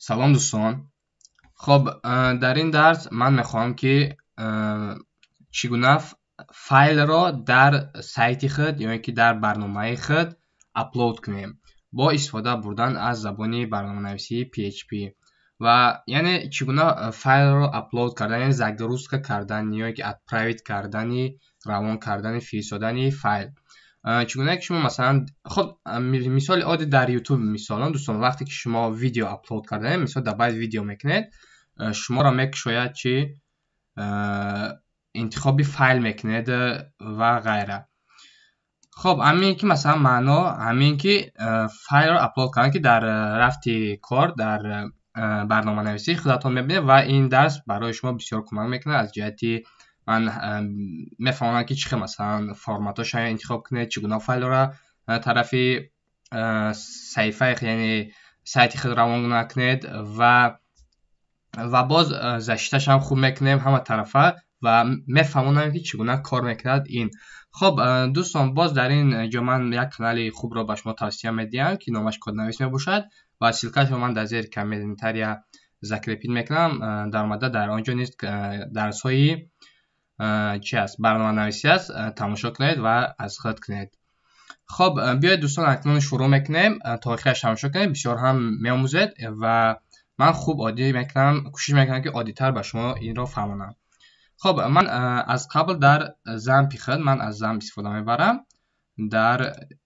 Салом, дӯстон. Хоб, дар ин дарс ман мехоҳам, ки чӣ гуна файлро дар сайти худ ё ин ки дар барномаи худ upload кунем бо истифода бурдан аз забони барноманависии PHP ва яъне чӣ гуна файлро upload кардан, яъне загрузка кардан ё ин ки отправить кардани, равон кардани, фиристодани файл. Чӣ гуна ки шумо масалан, хоб, мисоли оддӣ дар YouTube мисолан, дӯстон, вақте ки шумо видео upload кардаед, мисол, добавить видео мекунед, шуморо мекушояд, чи интихоби файл мекунед ва ғайра. Хоб, ҳамин ки масалан маъно ҳамин ки файлро upload кардан, ки дар рафти кор дар барноманависӣ худатон мебинед ва ин дарс барои шумо бисёр кӯмак мекунад аз ҷиҳати ман мефаҳмонам, ки чӣ хел масалан форматҳоша интихоб кунед, чӣ гуна файлҳоро тарафи саҳифаи, яъне сайти худ равон кунед ва боз защиташам хуб мекунем ҳама тарафа ва мефаҳмонам, ки чӣ гуна кор мекунад ин. Хоб, дӯстон, боз дар ин ҷо ман як канали хубро ба шумо тавсия медиҳам, ки номаш Коднавис мебошад ва ссылкашро ман дар зери комментария закрепить мекунам. Даромада дар он ҷо низ дарсҳои чи аст, барноманависӣ аст, тамошо кунед ва аз худ кунед. Хоб, биёед, дӯстон, акнун шурӯъ мекунем. То охираш тамошо кунед, бисёр ҳам меомӯзед ва ман хуб оддӣ мекунам, кӯшиш мекунам, ки оддитар ба шумо инро фаҳмонам. Хоб, ман аз қабл дар XAMPP худ, ман аз XAMPP истифода мебарам. Дар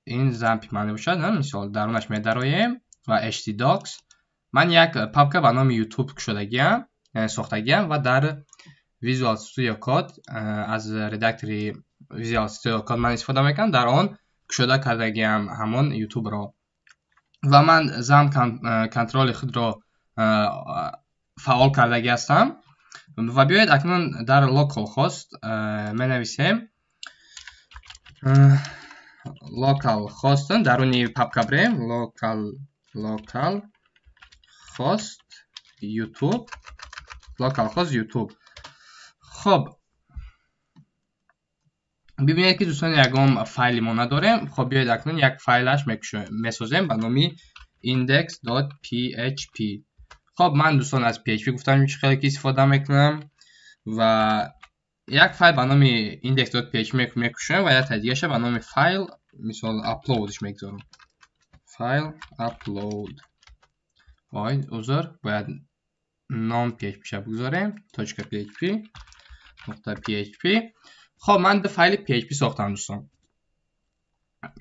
ин XAMPP ман мебошад, мисол, дарунаш медароем ва htdocs ман як папка ба номи YouTube кушодагиам, яъне сохтагиам ва дар Visual Studio Code, аз редактори Visual Studio Code ман истифода мекунам, дар он кушода кардагиам ҳамон YouTube-ро ва ман XAMPP контроли худро фаъол кардагӣ ҳастам. Ва биёед, акнун дар localhost менависем, localhost даруни папка бирем, localhost youtube, localhost youtube. Хоб, бибинед, ки, дӯстон, ягон файли мо надорем. Хоб, биёед, акнун як файлаш месозем ба номи index.php. Хоб, ман, дӯстон, аз PHP гуфтам, чӣ хеле ки истифода мекунам ва як файл ба номи index.php мекушоем ва як дигаша ба номи файл, мисол, uploadш мегузорам, файл upload. Ой, узр, бояд ном php ша бигузорем, .php, .php. Хоб, ман ду файли PHP сохтам, дӯстон.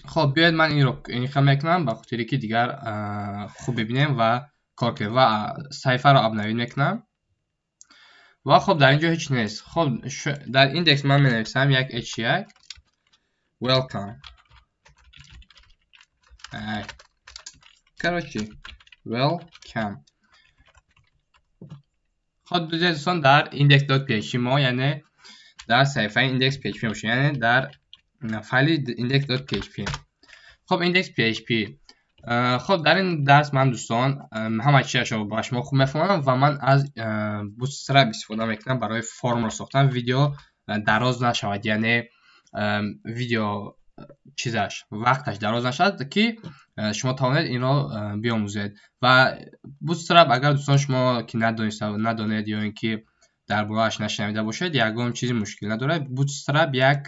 Хоб, биёед, ман инро инхел мекунам, ба хотире ки дигар хуб бибинем ва кор кунем ва саҳифаро обновить мекунам. Ва хоб, дар ин ҷо ҳеҷ нест. Хоб, дар index ман менависам як h1 welcome, короче, welcome. Хоб, дӯстон, дар index.php мо, яъне дар саҳифаи index.php мебошем, яъне дар файли index.php. Хоб, index.php. Хоб, дар ин дарс ман, дӯстон, ҳама чизашро ба шумо хуб мефаҳмонам ва ман аз Bootstrap истифода мекунам барои формро сохтан. Видео дароз нашавад, яъне видео чизаш вақташ дароз нашавад, ки шумо тавонед инро биомӯзед. Ва Bootstrap, агар, дӯстон, шумо ки надонед ё ин ки дар борааш нашунавида бошед, ягон чизи мушкил надорад. Bootstrap як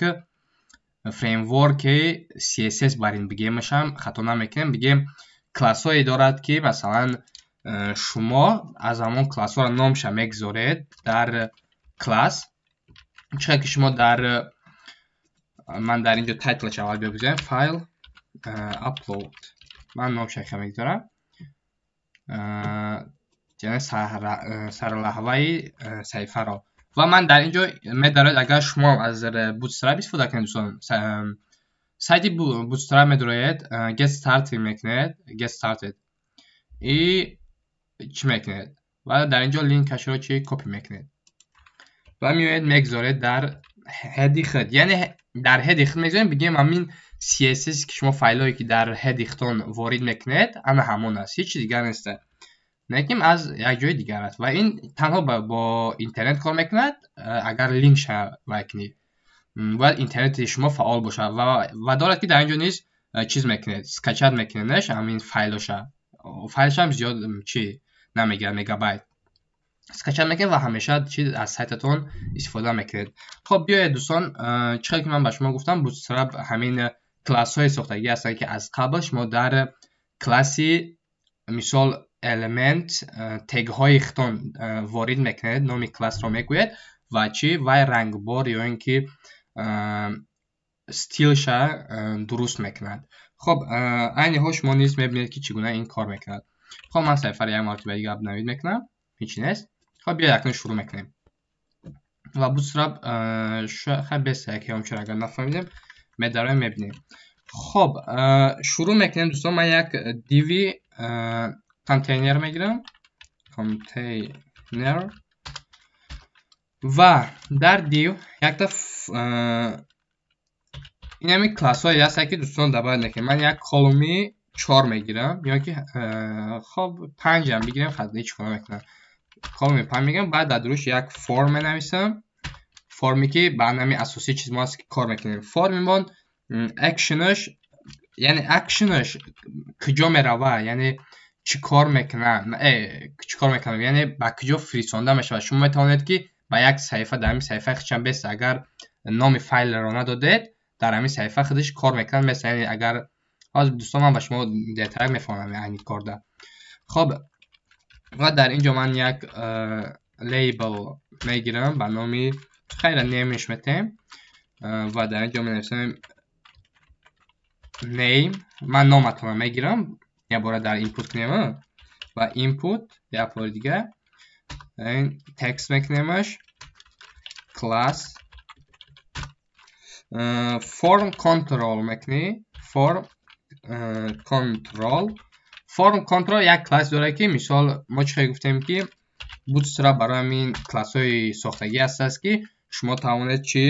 фреймворки CSS бар ин бигемашам хато намекунем, бигем классҳое дорад, ки масалан шумо аз ҳамон классҳоро номша мегузоред дар класс, чӣ ки шумо дар ман дар инҷо title аввал бигузорем, файл upload ман номша мегузорам, яъне сарлаҳваи саҳифаро. Ва ман дар ин ҷо медароед, агар шумо аз Bootstrap истифода кунед, дӯстон, сайти Bootstrap медароед, get started мекунед, get started и чӣ мекунед ва дар ин ҷо линкашро чӣ копи мекунед ва меоед, мегузоред дар head и худ, яъне дар head и худ мегузорем. Бигем, ҳамин CSS ки шумо файлҳое ки дар head и худтон ворид мекунед, ана ҳамон аст, ҳеҷ чиз дигар нест, лекин аз як ҷои дигар аст. Ва ин танҳо бо интернет кор мекунад. Агар линк вай кунед, бояд интернети шумо фаъол бошад. Ва дорад, ки дар ин ҷо низ чиз мекунед, скачать мекунед ҳамин файлоша, файлшам зиёд чи Намегирад мегабайт. Скачать мекунед ва ҳамеша чи аз сайтатон истифода мекунед. Хоб, биёед, дӯстон, чӣ хеле ки ман ба шумо гуфтам, Bootstrap ҳамин классҳои сохтагӣ ҳастанд, ки аз қабл шумо дар класси, мисол, элемент тегҳои худтон ворид мекунед, номи классро мегӯед ва чӣ вай рангбор ё ин ки стилша дуруст мекунад. Хоб, айни ҳол шумо низ мебинед, ки чӣ гуна ин кор мекунад. Хоб, ман саҳифаро як маротиба дига обновить мекунам, ҳеҷ нест. Хоб, биёед, акнун шурӯъ мекунем ва Bootstrap хай беста яке ҳамчун агар нафаҳмидем, медароем, мебинем. Хоб, шурӯъ мекунем, дӯстон. Ман як div и контейнер мегирам, контейнер, ва дар div якта инами классҳое ҳастанд, ки, дӯстон, добавить мекунем. Ман як column и чор мегирам ё ки, хоб, панҷам бигирем, ҳеҷ кор намекунам. Column и панҷ мегирам, баъд дар дуруш як form менависам, форме ки ба нами асосии чиз мо аст, ки кор мекунем. Формимон actionаш, яъне actionаш куҷо мерава, яъне чӣ кор мекунад, чӣ кор мекунад, яъне ба куҷо фиристонда мешавад. Шумо метавонед, ки ба як саҳифа, дар ҳамин саҳифаи худшам бест, агар номи файлро надодед, дар ҳамин саҳифа худаш кор мекунад мест. Яъне агар ҳозир, дӯстон, ман ба шумо деталь мефаҳмонам айни корда. Хоб, ва дар ин ҷо ман як лейбл мегирам ба номи хайра, name ш метаҳем ва дар ин ҷо менависем name. Ман номатонро мегирам, як бора дар input кунем ва input як бори дига текст мекунемаш, класс form control мекунӣ, form control. Form control як класс дорад, ки, мисол, мо чӣ хел гуфтем, ки Bootstrap барои ҳамин классҳои сохтагӣ ҳастааст, ки шумо тавонед чӣ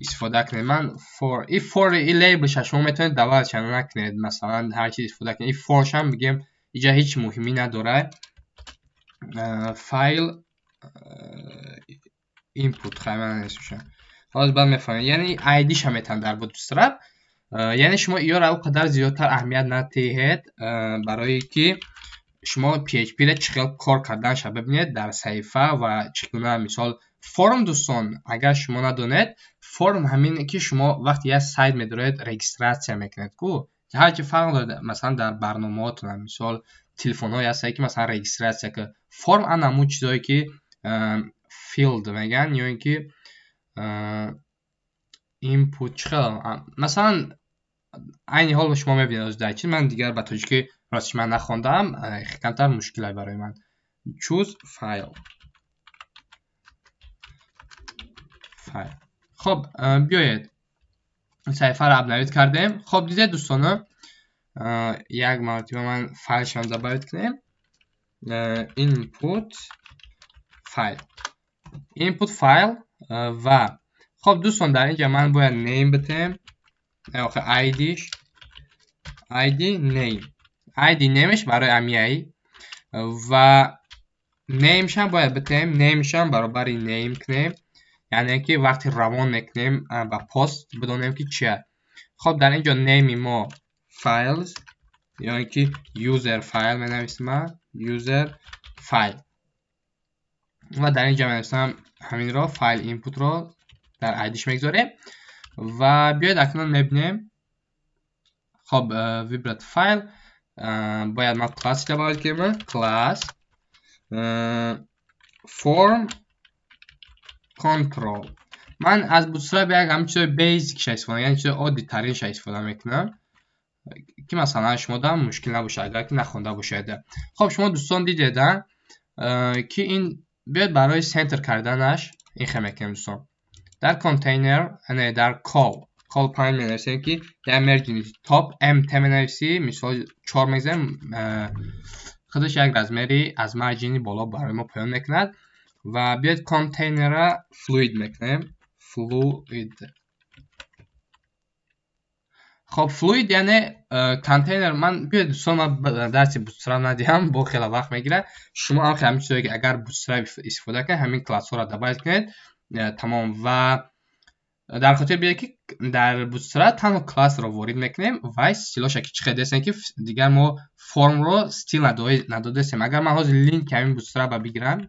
истифода кунед. Ман for и for и лейблша шумо метавонед давлатша накунед, масалан, ҳар чиз истифода кунед. И forшам бигем, иҷа ҳеҷ муҳимӣ надорад. File input ҳозир баъд мефаҳмед, яъне id-ша метавонад дар Bootstrap. Яъне шумо иёро он қадар зиёдтар аҳамият надиҳед, барое ки шумо PHP-ро чӣ хел кор карданша бибинед дар саҳифа ва чӣ гуна, мисол, форм. Дӯстон, агар шумо надонед, форм ҳамин ки шумо вақте як сайт медоред, регистрация мекунед ку, ҳарчи фарқ дорад, масалан, дар барномаотон, мисол, телефонҳое ҳастанд, ки, масалан, регистрация ки форм ан ҳамун чизое ки field мегӯянд ё ин ки input, чӣ хел, масалан, айни ҳол шумо мебинед дар чи. Ман дигар ба тоҷикӣ, ростиш, ман нахондаам, камтар мушкиле барои ман. Choose file. Хоб, биёед, саҳифаро обновить кардем. Хоб, дидед, дӯстоно, як маротиба ман файлшам добавить кунем, input file, input file. Ва хоб, дӯстон, дар инҷа ман бояд name битем, id-ш, id name, id name-ш барои амиай ва name-шам бояд битем, name-шам баробари name кунем, яъне ки вақте равон мекунем ба пост, бидонем, ки чия. Хоб, дар ин ҷо name-и мо files ё ин ки user file менависем, user file, ва дар ин ҷо менависам ҳаминро, file input-ро дар id-ш мегузорем. Ва биёед, акнун мебинем. Хоб, выбрать файл, бояд ман класс добавить кунем, класс form control. Ман аз Bootstrap як ҳамин чизои basic-ша истифода, яъне чизои оддитаринша истифода мекунам, ки, масалан, шумода мушкил набошад, агар ки нахонда бошед. Хоб, шумо, дӯстон, дидед, ки ин биёед, барои центр карданаш ин хел мекунем, дӯстон. Дар контейнер, дар col панҷ менависем, ки як margin top mt менависӣ, мисол, чор мегзарем, худаш як размери аз margin и боло барои мо поён мекунад. Ва биёед, контейнера fluid мекунем, fluid. Хоб, fluid яъне контейнер. Ман, биёед, дӯстон, ман дарси Bootstrap надиҳам, бо хеле вақт мегирад. Шумо ҳам ҳамин чизое ки агар Bootstrap истифода кунед, ҳамин классҳоро добавить кунед, тамом. Ва Дар хотир биёед, ки дар Bootstrap танҳо классро ворид мекунем ва стилоша ки чӣ хел дестем, ки дигар мо формро стил надодестем. Агар ман ҳозир линки ҳамин Bootstrap-а бигирам,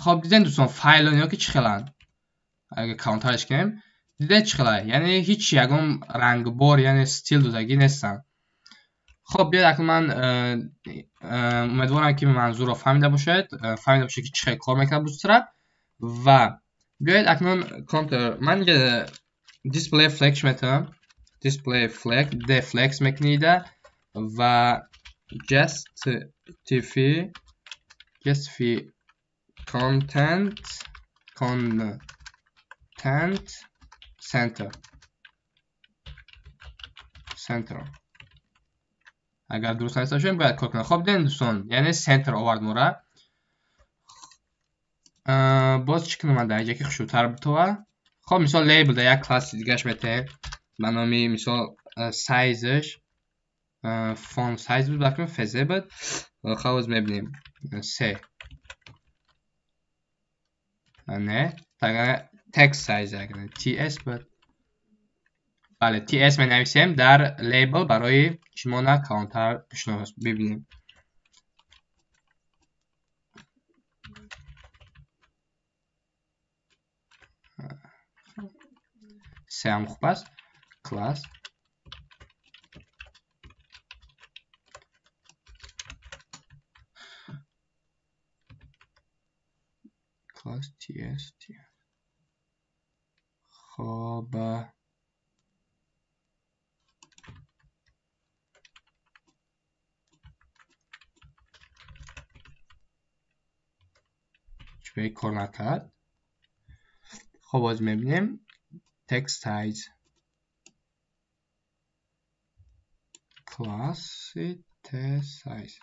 хоб, дидем, дӯстон, файло ё ки чӣ хеланд? Агар калонтараш кунем, дидед, чӣ хела? Яъне ҳеҷ ягон рангбор, яъне стил додагӣ нестанд. Хоб, биёед, акнун ман умедворам, ки манзурро фаҳмида бошед, фаҳмида бошед, ки чӣ хел кор мекунад Bootstrap. Ва биёед, акнун контр ман инҷа display flex метавонам, display flex, d flex мекунида ва justify content center, center. Агар дуруст нависта бошем, бояд кор кунад. Хоб, дидем, дӯстон, яъне center овард мора. Боз чӣ кунам ман дар инҷа, ки хушрӯтар битова? Хоб, мисол, label дар як класси дигараш метаҳем ба номи, мисол, size-ш font size буд, бакунем, fz буд. Хоб, боз мебинем, се не, text size ts буд. Бале, ts менависем дар label, барои чимона калонтар бишнос, бибинем. Се ҳам хуб аст. Класс ts. Хоб, чӣ кор накард? Хоб, боз мебинем, text size class text size.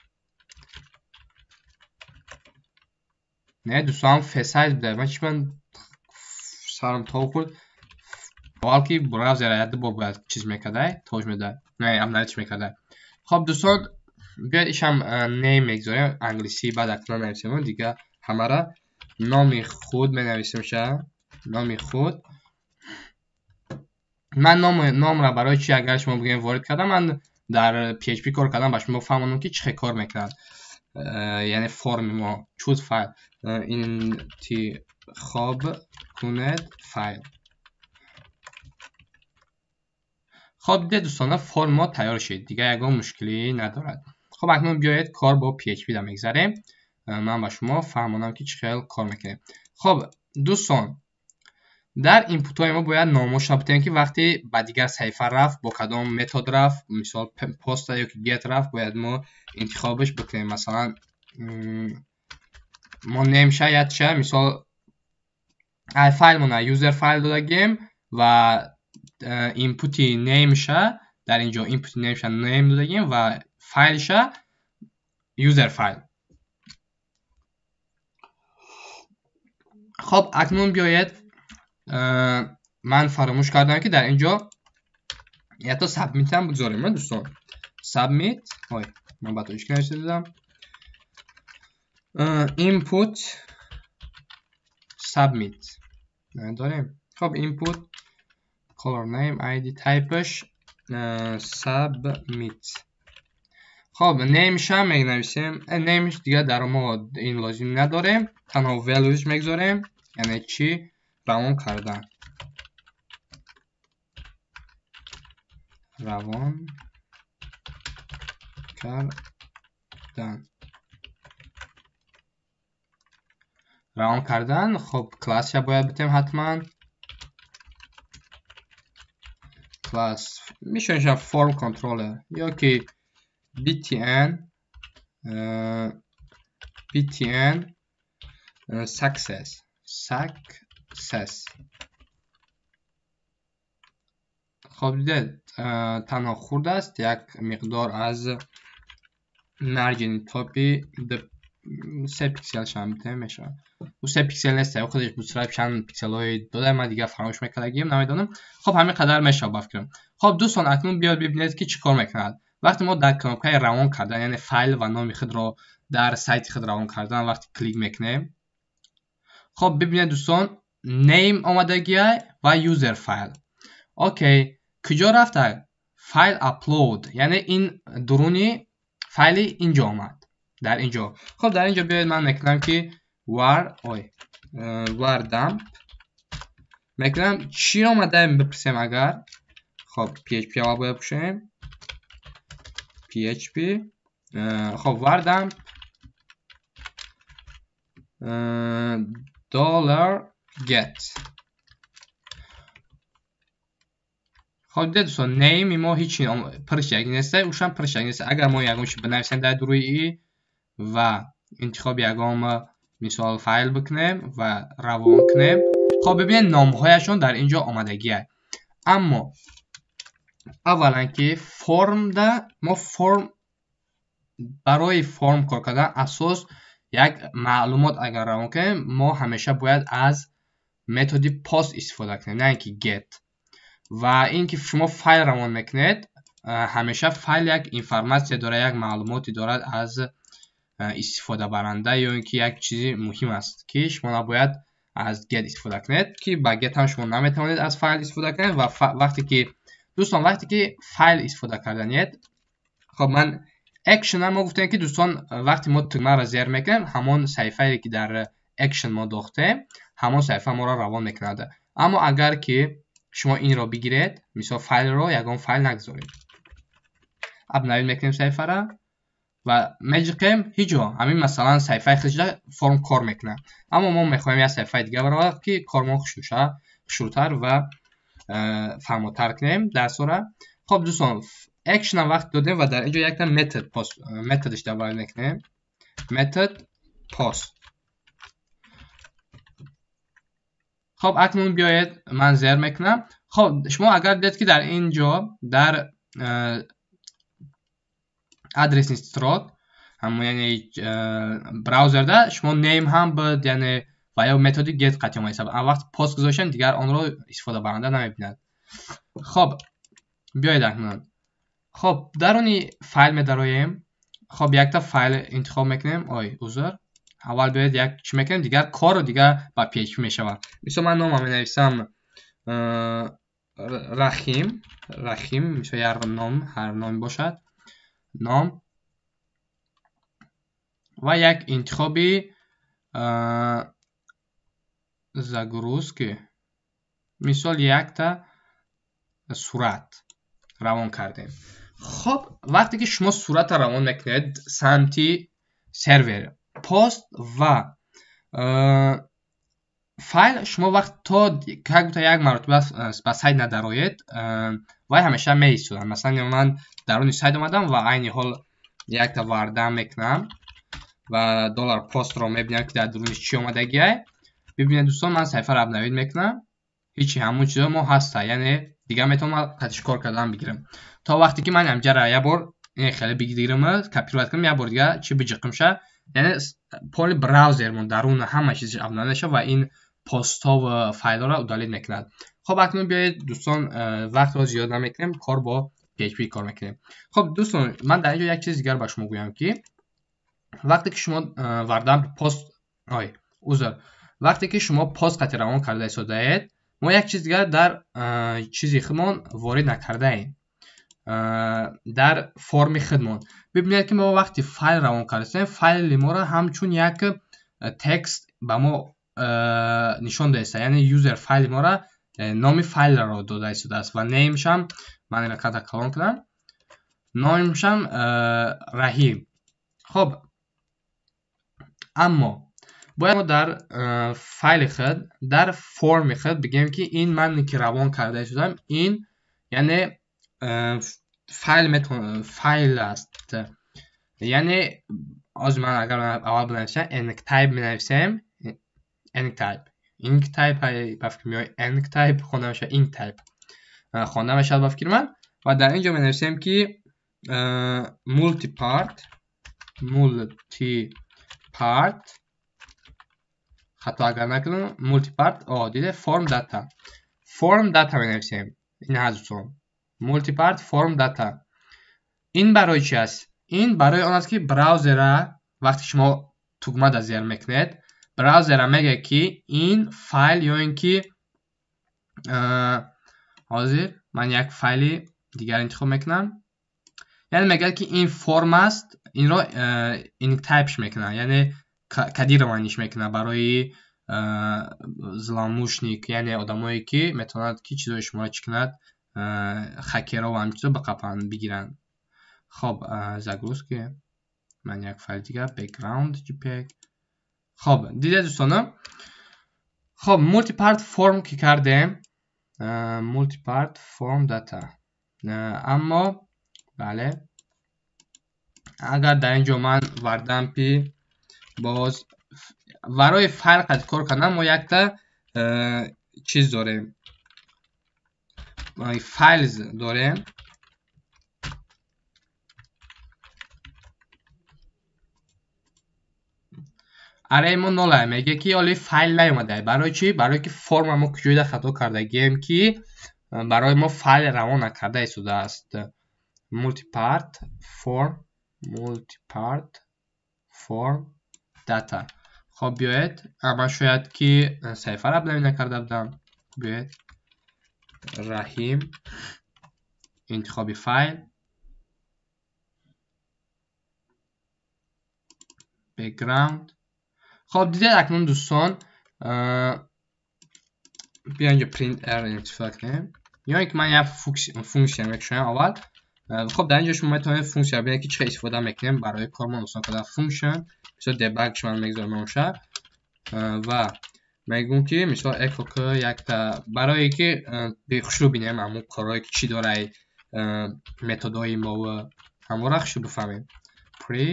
Не, дӯстон, f-size буда. Ман чӣ, ман сарам тов хӯрд, балки браузер як бор бояд чиз мекардай, тош медад, не, обновить мекардай. Хоб, дӯстон, биёед, ишам name мегузорем англисӣ, баъд акнун нависем дигар ҳамара. Номи худ менависем ша, номи худ. Ман номра барои чи, агар шумо бигӯем, ворид кардам? Ман дар PHP кор кардам, ба шумо фаҳмонам, ки чӣ хел кор мекунад, яъне форми мо choose file, интихоб кунед файл. Хоб, дидед, дӯстона, форм мо тайёр шуд, дигар ягон мушкилӣ надорад. Хоб, акнун биёед, кор бо PHP да мегзарем. Ман ба шумо фаҳмонам, ки чӣ хел кор мекунем. Хоб, дӯстон, дар инпутҳои мо бояд номошро битем, ки вақте ба дигар саҳифа рафт, бо кадом метод рафт, мисол, post а ё ки get рафт, бояд мо интихобаш бикунем. Масалан, мо name ша ядша, мисол, ай файлмона user file додагем ва input-и name-ша, дар инҷо input-и name-ша name додагем ва файлша user file. Хоб, акнун биёед, ман фаромӯш кардам, ки дар инҷо ятто submit ҳам бигзорем, дӯстон. Submit, ой, ман ба тоҷикӣ навишта додам. Input submit дорем. Хоб, input color name id type-ш submit. Хоб, name-ша менависем, name-ш дигар дар мо ин лозим надорем, танҳо values мегузорем, яъне чӣ равон кардан, равон кардан, равон кардан. Хоб, классша бояд битем ҳатман, класс мешавад form controller ё ки btn success, success. Хоб, дидед, танҳо хурд аст, як миқдор аз margin top-и се пиксел шам битем, мешавад. Ӯ се пиксел нест, ӯ худаш Bootstrap чанд пикселҳои дода, ман дигар фаромӯш мекардагим, намедонам. Хоб, ҳамин қадар мешавад, ба фикрам. Хоб, дӯстон, акнун биёед, бибинед, ки чӣ кор мекунад. Вақте мо дар кнопкаи равон кардан, яъне файл ва номи худро дар сайти худ равон кардан, вақте клик мекунем, Хоб, бибинед, дӯстон, name омадагиай ва user file. Окей, куҷо рафта? File upload, яъне ин дуруни файли инҷо омад, дар инҷо. Хоб, дар инҷо биёед, ман мекунам ки var, ой, var dump мекунам. Чӣ омада бипурсем агар? Хоб, php аввал бояд пушем, php. Хоб, var dump dollar get. Хоб, дидед, дӯстон, name мо ҳеҷ пурш як нест, ушам пурш як нест. Агар мо ягон чи бинависем дар дуруи и ва интихоби ягон мисол файл бикунем ва равон кунем, хоб, бибинед, номҳояшон дар ин ҷо омадагианд. Аммо аввалан ки формда мо форм, барои форм кор кардан асос як маълумот агар равон кунем, мо ҳамеша бояд аз методи post истифода кунем, на ин ки get. Ва ин ки шумо файл равон мекунед, ҳамеша файл як информатсия дорад, як маълумоте дорад аз истифодабаранда ё ин ки як чизи муҳим аст, ки шумо набояд аз get истифода кунед, ки ба get ҳам шумо наметавонед аз файл истифода кунед. Ва вақте ки, дӯстон, вақте ки файл истифода карданиед, хоб, ман action мо гуфтем ки, дӯстон, вақте мо тугмаро зер мекунем, ҳамон саҳифае ки дар action мо дохтем, ҳамон саҳифа моро равон мекунад. Аммо агар ки шумо инро бигиред, мисол файлро, ягон файл нагузоред, обновить мекунем саҳифара ва меҷиқем, ҳеҷ ҳамин, масалан, саҳифаи худшда форм кор мекунад. Аммо мо мехоҳем як саҳифаи дига баровад, ки кормон хушрӯтар ва фаҳмотар кунем дарсора. Хоб, дӯстон, action вақт додем ва дар инҷо якта метод post, методш добавить мекунем, метод post. Хоб, акнун биёед, ман зер мекунам. Хоб, шумо агар дидед, ки дар ин ҷо дар адресный строк ҳамон, яъне браузерда шумо name ҳам буд, яъне ва ё методи get қатъи омада, а вақт пост гузоштем, дигар онро истифодабаранда намебинад. Хоб, биёед акнун, хоб, даруни файл медароем. Хоб, якта файл интихоб мекунем. Ой, узр, аввал биёед як чӣ мекунем, дигар кору дигар ба php мешавад. Мисол, ман номам менависам Рахим, Рахим, мисол як ном, ҳар номе бошад, ном ва як интихоби загрузки, мисол якта сурат равон кардем. Хоб, вақте ки шумо суратро равон мекунед самти сервер, пост ва файл, шумо вақт то как будто як маротиба ба сайт надароед, вай ҳамеша меистодад. Масалан, ман даруни сайт омадам ва айни ҳол якта var dump мекунам ва доллар постро мебинам, ки дар дуруниш чӣ омадагиай. Бибинед, дӯстон, ман саҳифаро обновить мекунам, ҳечи, ҳамон чизо мо ҳаста, яъне дигар метавонам қатиш кор кардан бигирам, то вақте ки ман ҳамҷара як бор хеле бигирам, копировать кунам, як бор дига чӣ биҷиқимша, яъне поли браузермон дарун ҳама чизаш обновить мешавад ва ин постҳо ва файлҳоро удалить мекунад. Хоб, акнун биёед, дӯстон, вақтро зиёд намекунем, кор бо php кор мекунем. Хоб, дӯстон, ман дар инҷо як чиз дигар ба шумо гӯям, ки вақте ки шумо var dump пост, ой, узр, вақте ки шумо пост қатъи равон карда истодаед, мо як чиз дигар дар чизи худмон ворид накардаем, дар форми худмон. Бибинед, ки мо вақти файл равон кардастем, файли моро ҳамчун як текст ба мо нишон додаиста, яъне user файли моро номи файлро дода истодааст ва name шам, ман инро ката калон кунам, номшам Раҳим. Хоб, аммо бояд мо дар файли худ, дар форми худ бигӯем, ки ин ман ки равон карда истодам, ин яъне файл файл аст. Яъне ҳозир ман агар аввал бинависем, enctype менависем, enctype, enctype ба фикр меояд, enctype хонда мешавад, enctype хонда мешавад ба фикри ман. Ва дар ин ҷо менависем, ки multipart, multipart, хато агар накунам, multipart, о, диде, form data, form data менависем. Ин ҳаст, дӯстон, multipart form data. Ин барои чи аст? Ин барои он аст, ки браузера вақте шумо тугмада зер мекунед. Браузера мегӯяд, ки ин файл ё ин ки ҳозир ман як файли дигар интихоб мекунам. Яъне мегӯяд, ки ин форм аст, инро enctype ш мекунад, яъне кодированиш мекунад барои злоумышленник, яъне одамое ки метавонад ки чизҳои шуморо чӣ кунад, хакерҳо ва ҳамин чизҳо биқапанд, бигиранд. Хоб, загрузки ман як файл дигар background jpeg. Хоб, дидед дӯстона? Хоб, multipart form ки кардем, multipart form data. Аммо бале, агар дар ин ҷо ман var_dump боз барои файл қад кор кардан мо якта чиз дорем, files дорем. Арray мо нола мегӯяд, ки оли файл наёмада. Барои чӣ? Барои ки форма мо куҷоида хато кардагием, ки барои мо файл равон накарда истодааст. Multipart form, multipart form data. Хоб, биёед, ман шояд ки саҳифаро обновӣ накарда будам. Биёед, Раҳим, интихоби файл, background. Хоб, дидед акнун дӯстон, биё инҷо print r истифода кунем, ё ин ки ман як функсия мекушоям аввал. Хоб, дар инҷо шумо метавонед функсия бинед, ки чӣ хел истифода мекунем барои кормон осон кардан. Function мисол debug ман мегузорам оша ва мегӯм, ки мисол echo к якта, барое ки хушрӯ бинем ҳамон корҳое ки чӣ дорай методҳои мо, ҳамонро хушрӯ бифаҳмем. Pre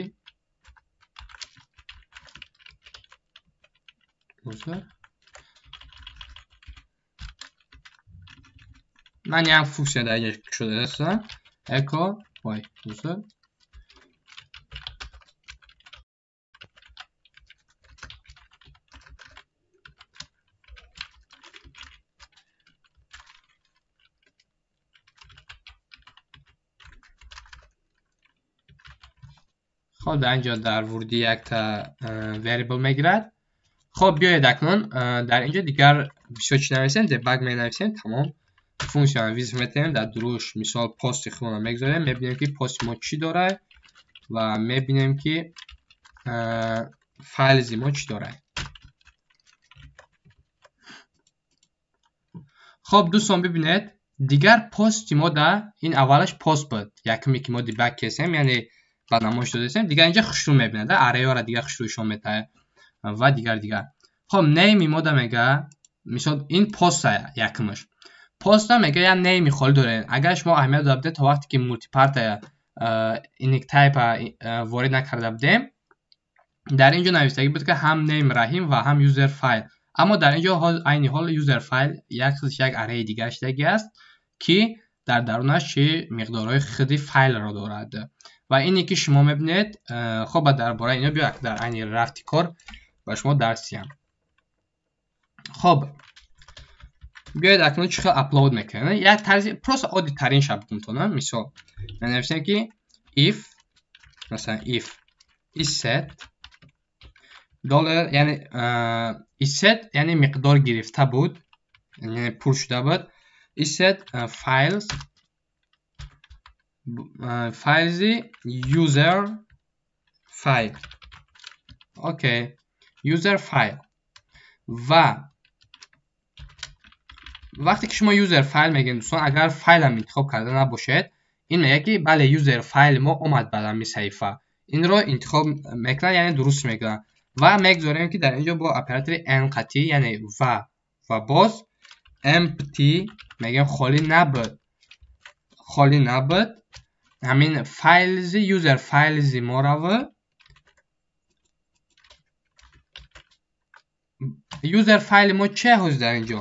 ман як функсия дар инҷо кушода ҳастам, echo вой узр. Хоб, дар инҷо дар вуруди якта variable мегирад. Хоб, биёед акнун дар инҷо дигар бисёр чӣ нависем, debug менависем, тамом. Функсияро визиф метавонем, дар дуруш мисол пости худро мегузорем, мебинем, ки пости мо чӣ дорад ва мебинем, ки files и мо чӣ дорад. Хоб дӯстон, бибинед, дигар пости мо да ин аввалаш пост буд, якуме ки мо debug кесем, яъне ба намоиш додасем, дигар инҷа хушрӯ мебинад, array ҳоро дигар хушрӯишон метаҳад ва дигар дигар. Хоб, name мо да мега, мисол ин поста, якумаш поста мега, як name холӣ дорем. Агар шумо аҳамият дода будед, то вақте ки multipart enctype ворид накарда будем, дар ин ҷо навиштагӣ буд, ки ҳам name Раҳим ва ҳам user file. Аммо дар ин ҷо айни ҳол user file як худаш як array дигар шудагӣ аст, ки дар дарунаш чӣ миқдорҳои худи файлро дорад. Ва ине ки шумо мебинед, хоб, дар бораи ино биё дар айни рафти кор ба шумо дарс диҳам. Хоб, биёед акнун чӣ хел upload мекунем. Як тарзи просто оддитарин ша бигумтона. Мисол менависем, ки if, масалан, if isset доллар, яъне isset, яъне миқдор гирифта буд, яъне пур шуда буд, isset files, files user file, okay, user file. Ва вақте ки шумо user file мегӯед, дӯстон, агар файлам интихоб карда набошед, ин мегӯяд, ки бале, user file мо омад ба ҳамин саҳифа, инро интихоб мекунад, яъне дуруст мекунад. Ва мегузорем, ки дар инҷо бо оператори and қатъӣ, яъне ва боз empty мегӯем, холӣ набуд, холӣ набуд ҳамин files user files мо рава. User file мо чӣ ҳоз дар инҷо?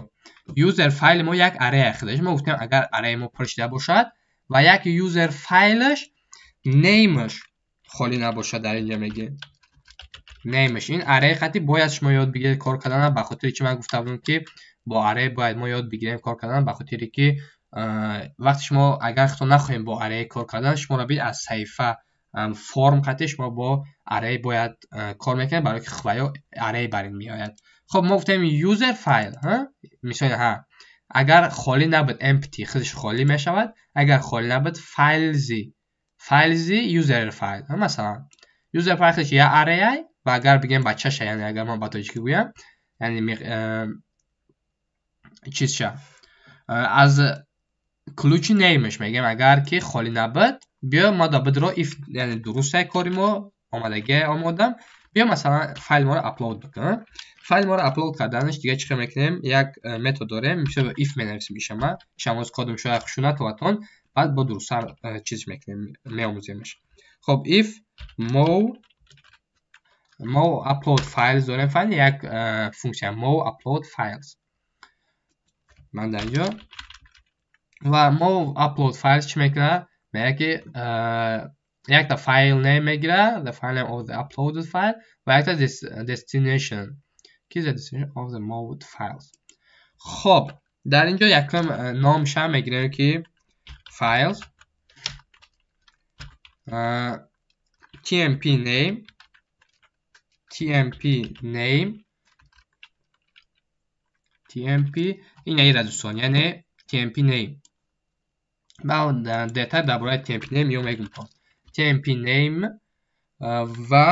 User file мо як array худаш. Мо гуфтем, агар array мо пур шуда бошад ва як user file ш name ш холӣ набошад, дар инҷо мегӯем name ш ин array хати бояд шумо ёд бигиред кор кардан. Ба хотири чӣ ман гуфта будам, ки бо array бояд мо ёд бигирем кор кардан? Ба хотире ки вақте шумо агар худтон нахоҳем бо array кор кардан, шуморо бид аз саҳифа Форм қати шумо бо array бояд кор мекунед, барои ки хваё array бар ин меояд. Хоб, мо гуфтем user file, мисол, ҳа, агар холӣ набуд, empty худаш холӣ мешавад, агар холӣ набуд, files и user file, масалан, user file худаш я array. Ва агар бигем бачаша, яъне агар ман ба тоҷикӣ гӯям, яъне чизша аз ключи name ш мегӯем, агар ки холӣ набуд, биё ма да бидро if, яъне дурустай кори мо омадагӣ омодам, биё, масалан, файл моро upload бикун. Файл моро upload карданаш дига чӣ хел мекунем? Як метод дорем, мисол, if менависем. Ишама ишамоз кодум шояд хушу натоватон, баъд бо дурусттар чиз мекунем, меомӯземаш. Хоб, if мо upload files дорем, файл як функсия мо upload files ман дар инҷо. Ва мо upload files чӣ мекунад? Мегӯяд, ки якта file name мегирад, the file name of the uploaded file, ва якта destination, ки the destination of the moved files. Хоб, дар инҷо якум номша мегирем, ки files tmp name, tmp name, tmp ин ира, дӯстон, яъне tmp name. Баъд детал дар бораи tmp name ё мегӯм. Tmp name ва,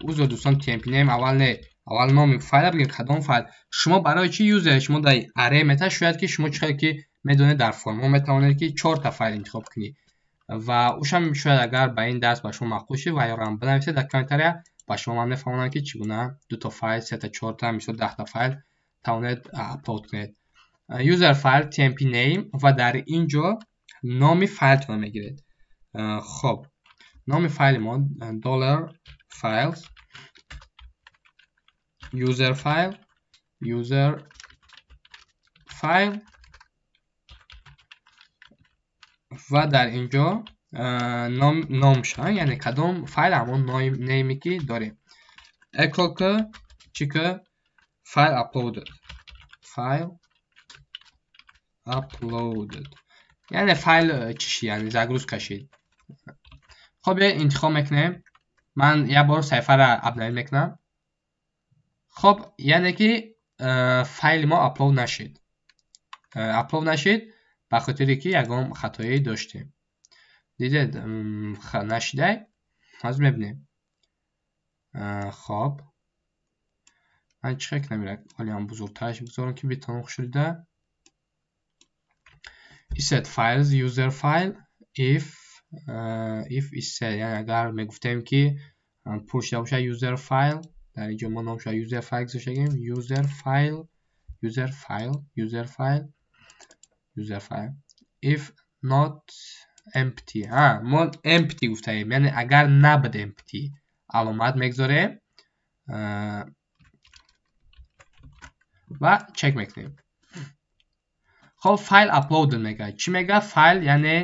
узр, дӯстон, tmp name аввал не, аввал номи файла бигем, кадом файл. Шумо барои чи user шумо дар array мета? Шояд ки шумо, чӣ ки медонед, дар формҳо метавонед, ки чорта файл интихоб кунӣ. Ва ушам шояд, агар ба ин дарс ба шумо маъқул шуд, ва ёрам бинависед дар комментария, ба шумо ман мефаҳмонам, ки чӣ гуна дуто файл, сета, чорта, мисол, 10та файл тавонед upload кунед. User file tmp name ва дар ин ҷо номи файлтонро мегиред. Хоб, номи файли мо dollar files user file, user file ва дар ин ҷо номша, яъне кадом файл, ҳамон name е ки дорем. Echo ки чӣ ки file uploaded, file uploaded, яъне файл чӣ шид, яъне загрузка шид. Хоб, интихоб мекунем. Ман як бор саҳифаро обновить мекунам. Хоб, яъне ки файли мо upload нашид. Upload нашид ба хотире ки ягон хатоӣ доштем. Дидед, нашидай. Ҳозир мебинем. Хоб, ман чӣ хел кунам, ҳолиам бузургтараш бигзорам, ки битавонам хушрида. Isset files user file if isset, яъне агар мегуфтем, ки пур шуда бошад user file, дар инҷо мо номша user file гузоштагем, user file, user file, user file, user file if not empty. Ҳа, мо empty гуфтаем, яъне агар набуд empty, аломат мегузорем ва чек мекунем. Хоб, file uploaded мегӯяд. Чӣ мегӯяд? Файл, яъне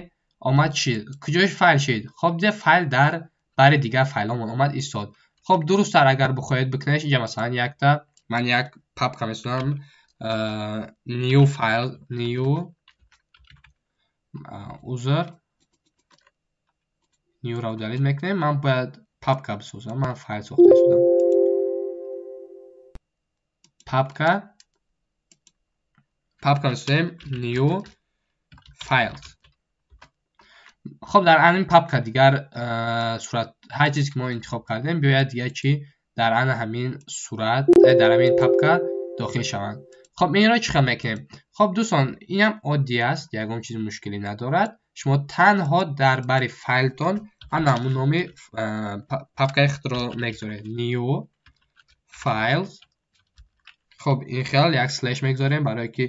омад шид. Куҷош файл шид? Хоб, дида, файл дар бари дигар файлҳомон омад истод. Хоб, дурусттар агар бихоҳед бикунед, инҷа, масалан, якта ман як папка месозам, new file, new, узр, new ро удалить мекунем. Ман бояд папка бисозам, ман файл сохта истодам. Папка, папка месозем, new files. Хоб, дар ҳамин папка дигар сурат, ҳар чизе ки мо интихоб кардем, биёяд дигар чӣ дар ана ҳамин сурат, дар ҳамин папка дохил шаванд. Хоб, инро чӣ хел мекунем? Хоб, дӯстон, инам оддӣ аст, ягон чизи мушкилӣ надорад. Шумо танҳо дар бари файлтон ана ҳамун номи папкаи худро мегузоред, new files. Хоб, ин хел як слеш мегузорем, барое ки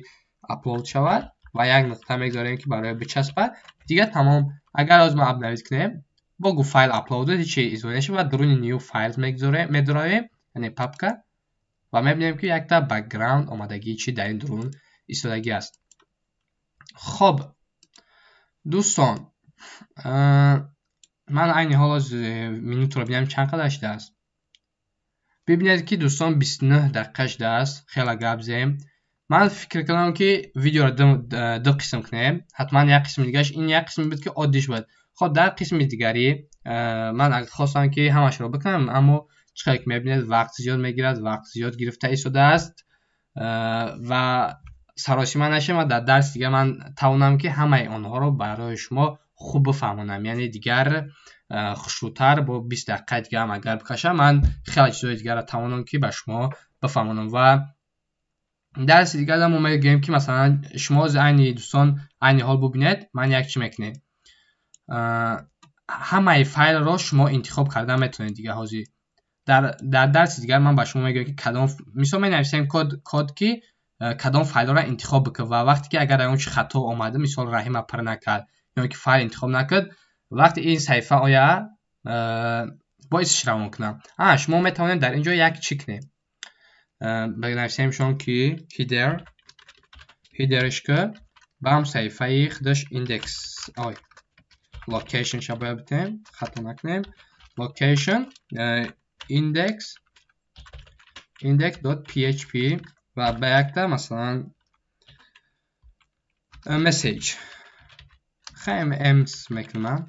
upload шавад, ва як нуқта мегузорем, ки барои бичаспад. Дигар тамом. Агар ҳозир мо обновить кунем, бо гуфт file uploaded, ҳечи изҳор нашид. Ва дуруни new files мегузорем, медуравем, яъне папка, ва мебинем, ки якта background омадагии чи дар ин дурун истодагӣ аст. Хоб, дӯстон, ман айни ҳол минутро бинам, чанд қадар шудааст. Бибинед, ки, дӯстон, 29 дақиқа шудааст. Хеле гап зем. Ман фикр кардам, ки видеоро ду қисм кунем. Ҳатман як қисми дигараш, ин як қисме буд, ки оддиш буд. Хоб, дар қисми дигарӣ ман хостам, ки ҳамашро бикунам, аммо чӣ хеле ки мебинед, вақт зиёд мегирад, вақт зиёд гирифта истодааст ва саросима нашем ва дар дарси дигар ман тавонам, ки ҳамаи онҳоро барои шумо хуб бифаҳмонам, яъне дигар хушрӯтар. Бо 20 дақиқаи дигарам агар бикашам, ман хеле чизҳои дигарро тавонам, ки ба шумо бифаҳмонам. Ва дарси дигар мо мегӯем, ки масалан шумо айни дӯстон, айни ҳол бубинед, ман як чӣ мекунем: ҳамаи файлро шумо интихоб карда метавонед. Дигар ҳозир дар дарси дигар ман ба шумо мегӯям, ки кадом, мисол, менависем код, ки кадом файлҳоро интихоб бикун ва вақте ки агар ягон чи хато омада, мисол, Раҳима пур накард ё ки файл интихоб накард, вақте ин саҳифа оя, боисш равон кунам. Шумо метавонед дар ин ҷо як чӣ кунед, бинависемшон, ки header, header ш ки ба ҳам саҳифаи худаш index, ой, location ша бояд битем, хато накунем, location index index.php ва ба якта масалан message хм ms мекунам,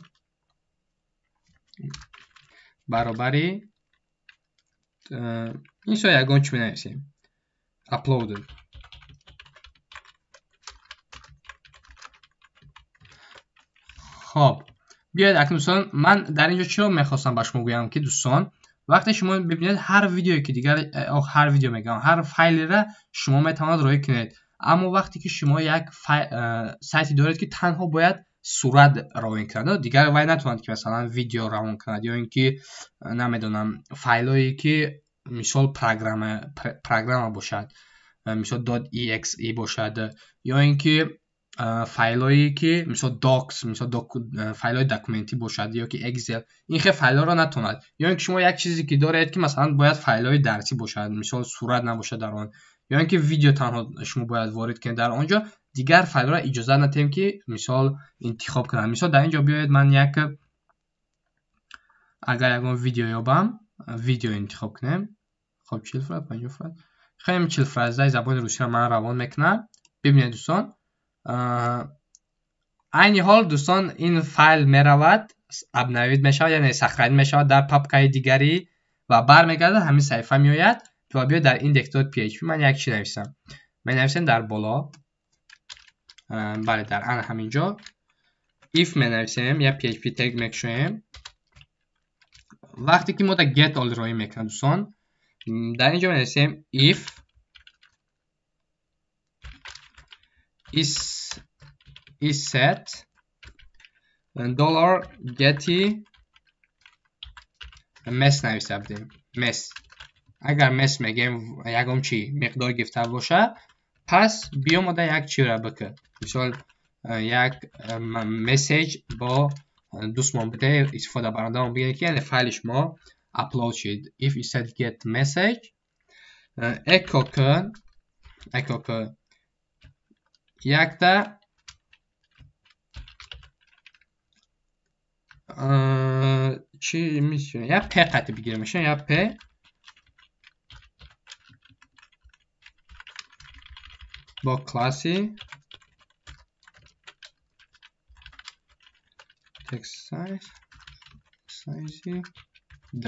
баробари ин со ягон чӣ менависем, uploaded. Хоб, биёед акнун, дӯстон, ман дар ин ҷо чиро мехостам ба шумо гӯям, ки дӯстон, вақте шумо бибинед, ҳар видеое ки дигар, ҳар видео мегӯям, ҳар файлера шумо метавонад роҳӣ кунед, аммо вақте ки шумо як сайте доред, ки танҳо бояд сурат равон кунад, дигар вай натавонад, ки масалан видео равон кунад ё ин ки намедонам, файлҳое ки мисол программа бошад, мисол .exe бошад, ё ин ки файлҳое ки мисол docs, мисол файлҳои документӣ бошад ё ки Excel, ин хел файлҳоро натавонад, ё ин ки шумо як чизе ки доред, ки масалан бояд файлҳои дарсӣ бошад, мисол сурат набошад дар он, ё ин ки видео танҳо шумо бояд ворид кунед, дар он ҷо дигар файлҳоро иҷозат надиҳем, ки мисол интихоб кунанд. Мисол, дар ин ҷо биёед, ман як агар ягон видео ёбам, видео интихоб кунем. Хоб, 40 фраз, 50 фраз, хеле 40 фразаи забони русиро ман равон мекунам. Бибинед, дӯстон, айни ҳол, дӯстон, ин файл меравад, обновить мешавад, яъне сохранить мешавад дар папкаи дигарӣ ва бармегардад, ҳамин саҳифа меояд. Ва биёед, дар index.php ман як чӣ нависам, менависем дар боло, бале, дар ана ҳамин ҷо if менависем, я php тег мекушоем. Вақте ки мо дар get all роҳӣ мекунам, дӯстон, дар ин ҷо менависем if isset dollar getty mess нависта будем, mess, агар mess мегӯем, ягон чи миқдор гирифта бошад, пас биёмада як чиро бикун, мисол, як месседж бо дӯстмон биде, истифодабарандамон бигӯяд, ки яъне файли шумо upload шуд. If isset get message, echo кун, echo кун якта чӣ, я p қати бигирем, я p бо класси text size size d.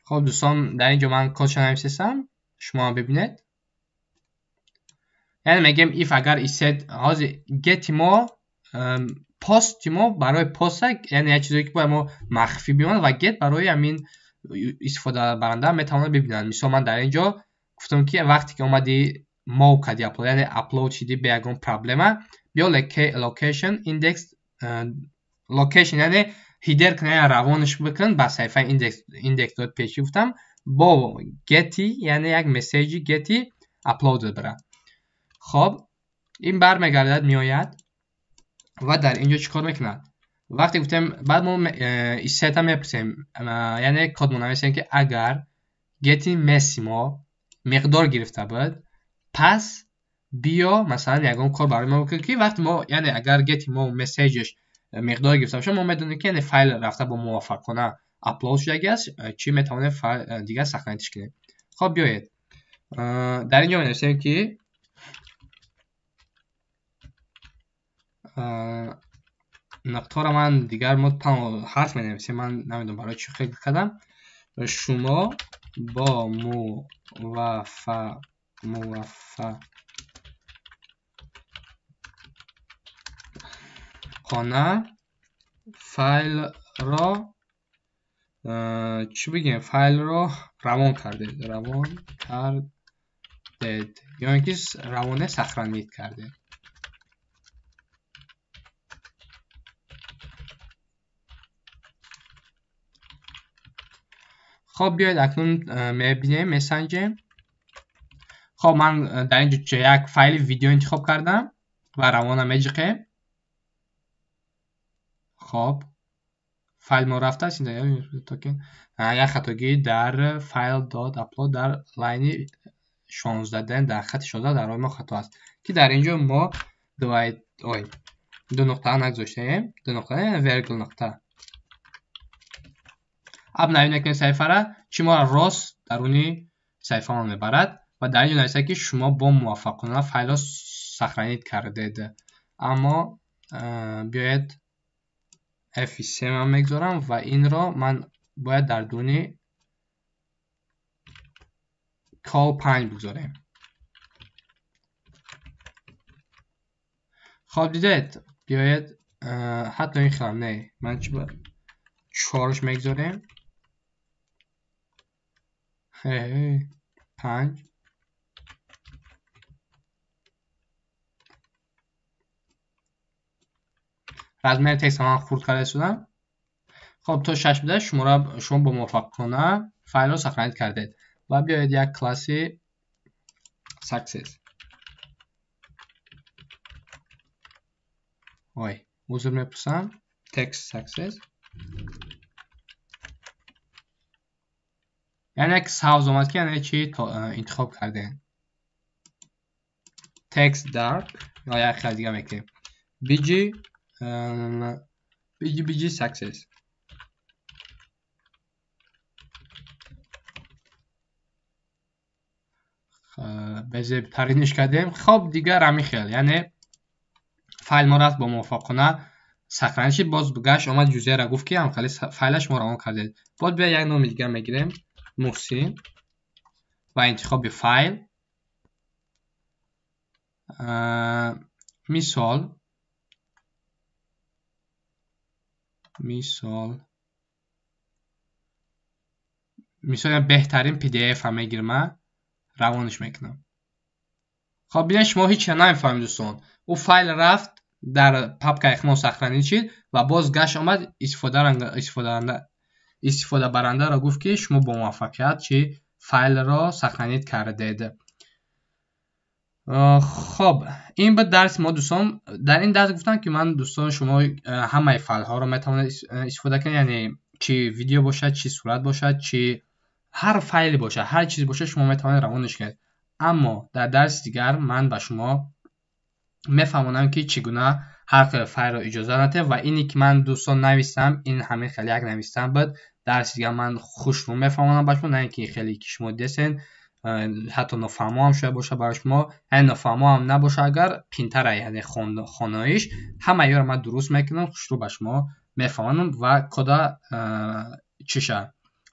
Хоб, дӯстон, дар ин ҷо ман кодша нависестам, шумо ҳам бибинед. Яъне мегӯем if агар isset, ҳозир get мо, post мо барои пост, яъне як чизое ки бояд мо махфӣ бимонад, ва get барои ҳамин истифодабаранда метавонад бибинанд. Мисол, ман дар ин ҷо гуфтам, ки вақте ки омади мов кардӣ upload, яъне upload шидӣ бе ягон проблема, биё location index location, яъне header кун, яъне равонаш бикун ба саҳифаи index.php гуфтам, бо get, яъне як месседжи get uploaded бира. Хоб, ин бармегардад, меояд ва дар ин ҷо чӣ кор мекунад? Вақте гуфтем, баъд мо isset мепурсем, яъне код мо нависем, ки агар get mess мо миқдор гирифта буд, пас биё масалан ягон кор барои мо бикун, ки вақте мо, яъне агар get мо месседжш миқдор гирифта бошад, мо медонем, ки яъне файл рафта бо муваффақона upload шудагиаст, чӣ метавонем, файл дигар сохранить кунем. Хоб, биёед. Дар ин ҷо менависем, ки нуқтаро ман дигар мо танҳо ҳарф менависем, ман намедонам барои чӣ фикр кардам. Шумо бо муваффақона файлро чӣ бигем, файлро равон кардед, равон кардед ё ин ки равона сохранить кардед. Хоб, биёед акнун мебинем, месанҷем. Хоб, ман дар ин ҷо як файли видео интихоб кардам ва равона меҷиқем. Хоб, файл мо рафтааст, як хатогӣ дар файл dot upload дар лайни 16, дар хати 16 дар роҳи мо хато аст, ки дар ин ҷо мо ду нуқта нагузоштаем, ду нуқта, вергул нуқта. Аб навӣ накунем саҳифара, чӣ моро рост даруни саҳифаамон мебарад ва дар ин ҷо нависта, ки шумо бо муваффақона файлро сохранить кардед. Аммо биёед F3 ман мегузорам ва инро ман бояд дар дуни call 5 бигузорем. Хоб, дидед, биёед ҳатто ин хелам не, ман чӣ чорш мегузорем. 5. Размери текст ман хурд карда шудам. Хоб, то 6 буда шумо бо муваффақона файлро сохранить кардед. Ва биёед як класси success. Ой, узр мепурсам. Text success. Яъне як сабз омад, ки яъне чи интихоб кардем. Text dark ё як хел дига мекунем. BG BG BG success. Безебтариниш кардем. Хоб, дигар ҳамин хел, яъне файл мо рафт бо муваффақона сохранить шид, боз гашт омад юзерра гуфт, ки ҳамхели файла шумо равон кардед. Боз биё як номи дига мегирем, Муҳсин, ва интихоби файл, мисол мисол мисол беҳтарин PDF ҳам мегирам, равонаш мекунам. Хоб, бинед, шумо ҳеҷ чиз намефаҳмед, дӯстон. Ӯ файл рафт дар папкаи мо сохранить шид ва боз гашт омад истифодабарандаро гуфт, ки шумо бо муваффақият чи файлро сохранить кардед. Хоб, ин буд дарси мо, дӯстон. Дар ин дарс гуфтам, ки ман, дӯстон, шумо ҳамаи файлҳоро метавонед истифода кунед, яъне чи видео бошад, чи сурат бошад, чи ҳар файле бошад, ҳар чизе бошад, шумо метавонед равонаш кунед. Аммо дар дарси дигар ман ба шумо мефаҳмонам, ки чӣ гуна ҳар хел файлро иҷоза надиҳем ва ине ки ман, дӯстон, нависам, ин ҳамин хел як нависам буд. Дарси дигар ман хушрӯ мефаҳмонам ба шумо, на ин ки хеле ки шумо десен, ҳатто нофаҳмо ҳам шояд бошад барои шумо, яъне нофаҳмо ҳам набошад, агар қинтара, яъне хоноиш, ҳама ёро ман дуруст мекунам, хушрӯ ба шумо мефаҳмонам ва кода чиша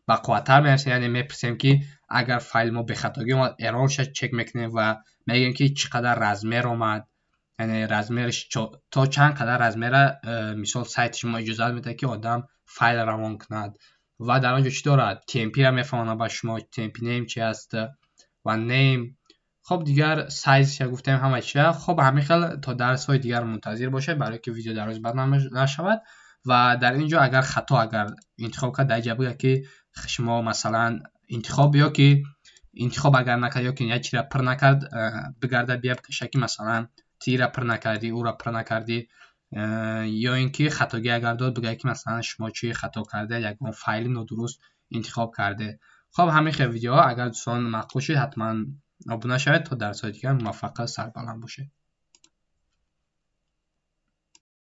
бақувваттар менависем, яъне мепурсем, ки агар файли мо бехатогӣ омад, эррорша чек мекунем ва мегӯем, ки чӣ қадар размер омад, яъне размераш то чанд қадар размера, мисол, сайти шумо иҷозат медиҳад, ки одам файл равон кунад. Ва дар он ҷо чӣ дорад, tmp-ра мефаҳмонам ба шумо, tmp name чи аст ва name. Хоб, дигар сайзша гуфтем, ҳама чия. Хоб, ҳамин хел то дарсҳои дигар мунтазир бошед, барое ки видео дароз бад нашавад. Ва дар ин ҷо агар хато агар интихоб кард, дар ин ҷо бигӯяд, ки шумо масалан интихоб ё ки интихоб агар накард ё ки як чизро пур накард, бигарда бия бикаша, ки масалан тира пур накардӣ, ӯро пур накардӣ, ё ин ки хатогӣ агар дод, бигӯяд, ки масалан шумо чӣ хато кардед, ягон файли нодуруст интихоб кардед. Хоб, ҳамин хел видеоҳо агар дӯстон маъқул шуд, ҳатман обуна шавед. То дарсҳои дигар муваффақият, сарбаланд бошед.